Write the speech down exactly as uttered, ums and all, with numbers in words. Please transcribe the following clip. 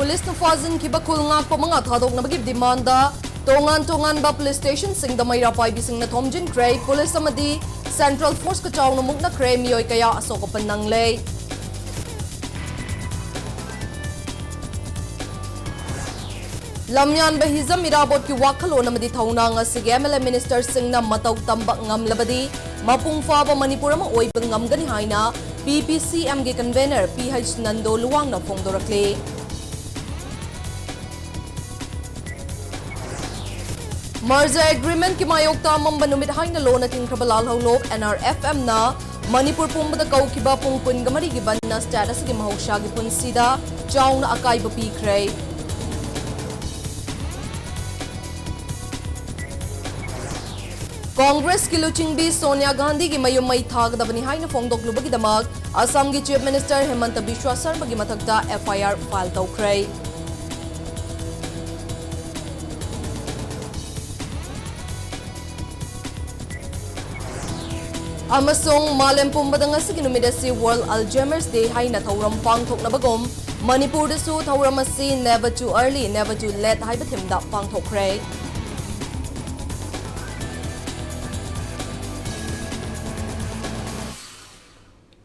ꯄꯨꯂꯤꯁꯅ ꯐꯥꯖꯤꯟꯈꯤꯕ ꯈꯨꯜ ꯉꯥꯛꯄ ꯃꯉꯥ ꯊꯥꯗꯣꯛꯅꯕꯒꯤ ꯗꯤꯃꯥꯟꯗ ꯇꯣꯉꯥꯟ ꯇꯣꯉꯥꯟꯕ ꯄꯨꯂꯤꯁ ꯁ꯭ꯇꯦꯁꯟꯁꯤꯡꯗ ꯃꯩꯔꯥ ꯄꯥꯏꯕꯤꯁꯤꯡꯅ ꯊꯣꯝꯖꯤꯟꯈ꯭ꯔꯦ꯫ ꯄꯨꯂꯤꯁ ꯑꯃꯗꯤ ꯁꯦꯟꯇ꯭ꯔꯦꯜ ꯐꯣꯔꯁꯀ ꯆꯥꯎꯅ ꯃꯨꯛꯅꯈ꯭ꯔꯦ꯫ ꯃꯤꯑꯣꯏ ꯀꯌꯥ ꯑꯁꯣꯛ ꯑꯄꯟ ꯅꯪꯂꯦ꯫ ꯂꯝꯌꯥꯟꯕ ꯍꯤꯖꯝ ꯏꯔꯥꯕꯣꯠꯀꯤ ꯋꯥꯈꯜꯂꯣꯟ ꯑꯃꯗꯤ ꯊꯧꯅꯥ ꯑꯁꯤꯒꯤ ꯑꯦꯝ ꯑꯦꯜ ꯑꯦ ꯃꯤꯅꯤꯁꯇꯔꯁꯤꯡꯅ ꯃꯇꯧ ꯇꯝꯕ ꯉꯝꯂꯕꯗꯤ ꯃꯄꯨꯡ ꯐꯥꯕ ꯃꯅꯤꯄꯨꯔ ꯑꯃ ꯑꯣꯏꯕ ꯉꯝꯒꯅꯤ ꯍꯥꯏꯅ ꯄꯤ ꯄꯤ ꯁꯤ ꯑꯦꯝꯒꯤ ꯀꯟꯚꯦꯅꯔ ꯄꯤ ꯍꯩꯆ ꯅꯟꯗꯣ ꯂꯨꯋꯥꯡꯅ ꯐꯣꯡꯗꯣꯔꯛꯂꯤ꯫ ꯃꯔꯖꯔ ꯑꯦꯒ꯭ꯔꯤꯃꯦꯟꯠꯀꯤ ꯃꯥꯌꯣꯛꯇ ꯑꯃꯝꯕ ꯅꯨꯃꯤꯠ ꯍꯥꯏꯅ ꯂꯣꯟꯅ ꯊꯤꯡꯈ꯭ꯔꯕ ꯂꯥꯜꯍꯧꯂꯨꯞ ꯑꯦꯟ ꯑꯥꯔ ꯑꯦꯐ ꯑꯦꯝꯅ ꯃꯅꯤꯄꯨꯔ ꯄꯨꯝꯕꯗ ꯀꯧꯈꯤꯕ ꯄꯨꯡ ꯀꯨꯟꯒ ꯃꯔꯤꯒꯤ ꯕꯟꯗꯅ ꯁ꯭ꯇꯦꯠ ꯑꯁꯤꯒꯤ ꯃꯍꯧꯁꯥꯒꯤ ꯄꯨꯟꯁꯤꯗ ꯆꯥꯎꯅ ꯑꯀꯥꯏꯕ ꯄꯤꯈ꯭ꯔꯦ꯫ ꯀꯣꯡꯒ꯭ꯔꯦꯁꯀꯤ ꯂꯨꯆꯤꯡꯕꯤ ꯁꯣꯅꯤꯌꯥ ꯒꯥꯟꯙꯤꯒꯤ ꯃꯌꯨꯝ ꯃꯩ ꯊꯥꯒꯗꯕꯅꯤ ꯍꯥꯏꯅ ꯐꯣꯡꯗꯣꯛꯂꯨꯕꯒꯤꯗꯃꯛ ꯑꯁꯥꯝꯒꯤ ꯆꯤꯐ ꯃꯤꯅꯤꯁꯇꯔ ꯍꯦꯃꯟꯇ ꯕꯤꯁ꯭ꯋꯥ ꯁꯔꯃꯒꯤ ꯃꯊꯛꯇ ꯑꯦꯐ ꯑꯥꯏ ꯑꯥꯔ ꯐꯥꯏꯜ ꯇꯧꯈ꯭ꯔꯦ꯫ ꯑꯃꯁꯨꯡ ꯃꯥꯂꯦꯝ ꯄꯨꯝꯕꯗ ꯉꯁꯤꯒꯤ ꯅꯨꯃꯤꯠ ꯑꯁꯤ World Alzheimer's Day ꯍꯥꯏꯅ ꯊꯧꯔꯝ ꯄꯥꯡꯊꯣꯛꯅꯕꯒꯨꯝ, ꯃꯅꯤꯄꯨꯔꯗꯁꯨ ꯊꯧꯔꯝ ꯑꯁꯤ Never Too Early, Never Too Late ꯍꯥꯏꯕ ꯊꯤꯝꯗ ꯄꯥꯡꯊꯣꯛꯈ꯭ꯔꯦ꯫